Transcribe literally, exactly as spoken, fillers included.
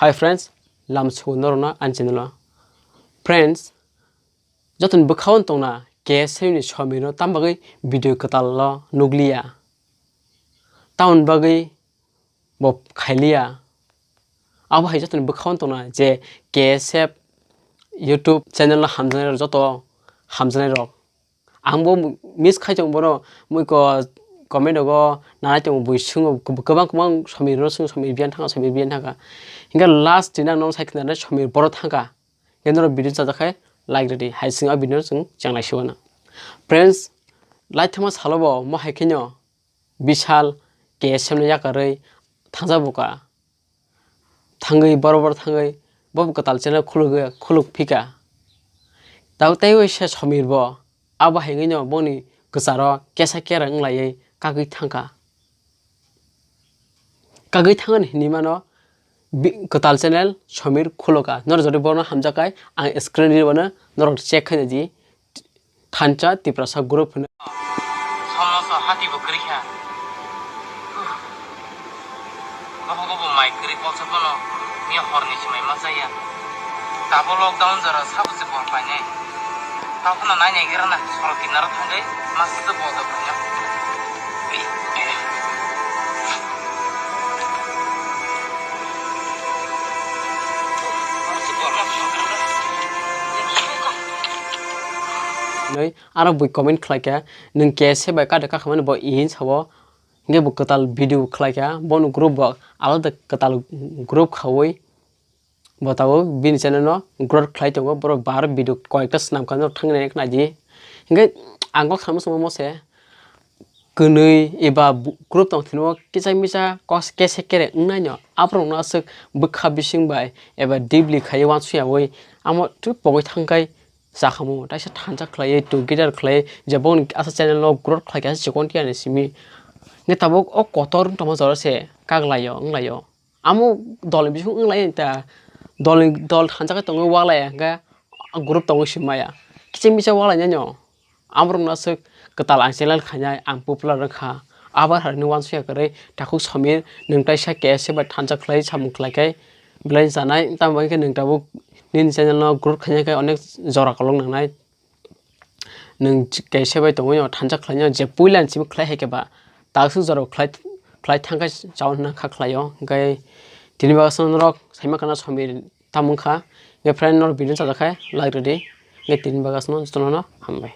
Hi friends, lam sugo norokno ani channel o. Friends, jotoni bwkhao tongna K S F ni Somir no tam bagwi video kwtal o nukliya. Tamoni bagwi bo khailiya. Abo hai jotoni bwkhao tongna je K S F YouTube channel no hamjaknai rok, joto hamjaknai rok. Ang bo miss khai tongo bono, mui ko comment rogo nanai tongo, bui swngo, kwbang kwbang Somir no swngo, Somir biyang thangkha, Somir biyang thangkha. Hinkhe last din ang nono sai khna Somir boro thangkha. Hinkhe norok video chajak khai like rwdi, hai chwng a video no chwng chenglai siwana. Friends, lai thangma salo bo mo hai kheno Bishal K S F no yakarwi thangjak buka. Thangwi boro boro thangwi bo kwtal channel khulugwi khuluk phika. Tabuk tei waisa Somir bo abo hai wngwi no boni kwcharo kesa kera wnglaiwi kagwi thangkha. Kagwi thangani hinwi mano bi-, kwtal channel Somir khuloka. Norok jodi bono hamjak khai ang screen ri bono norok check khaina di. Thansa Tiprasa group hwnwi. Somoso hati bo kwrwi kha. Bohogo bo mai kwrwi polsa phano miya horni se mai ma chaya. Tabo lockdown jora sabo se bol painai. Tabo phano nai nai gira na sorok kinaro thangwi masa se bol da painai. Nai. Aro bui comment khlai kha, "Nwng K S F bai kado kakhamani bo ihin sabo." Hinkhe bo kwtal video khlai kha, bono group bo alada kwtal group khaui bo tabuk bini channel no growth khlai tongo. Borok bar video koyekta swnam kha, norok thangwi nai khna di. Hinkhe ang kok samo samo mo se, kwnwi eba bu-, group tong thwino kisa misa kos kese kere wngnai no, aborok no aswk bwkha bising bai eba deeply khaiwi uansukyaui amo thwi pogwi thangkhai. Chakhamu taisa thansa khlaiwi, together khlaiwi, je bongni asa channel no growth khlaikha, chikon tiya ni simi. Nge tabuk o kotor wng tongma jora se kak laio, wng laio. Amo dol ni bising wng lai ta, dol ni, dol thansa khe tongwi wak laiya, hwnkhe group tongwi simi maya. Kiching misa wak lainai no, amorok no aswk kwtal ang channel khainai, ang popular wngkha. Abo hai ni uansukya kwrwi, takhuk Somir, nwng taisa K S F bai thansa khlai samung khlai khai, belai chanai, tamo hinkhe nwng tabuk nini channel no growth khaina khe onek jora kolok nangnai. Nwng kaisa bai tongwi no thansa khlainai, je puila ni simi khlai hai khe ba, taksuk jorao khlai, khlai thang khe chao hwnna kha khlaio. Hinkhe tini bagwi aswk norok saima khana Somir tamo wngkha. Hinkhe friend, norok video chajak khe like rwdi. Hinkhe tini bagwi aswk no jotono no hambai.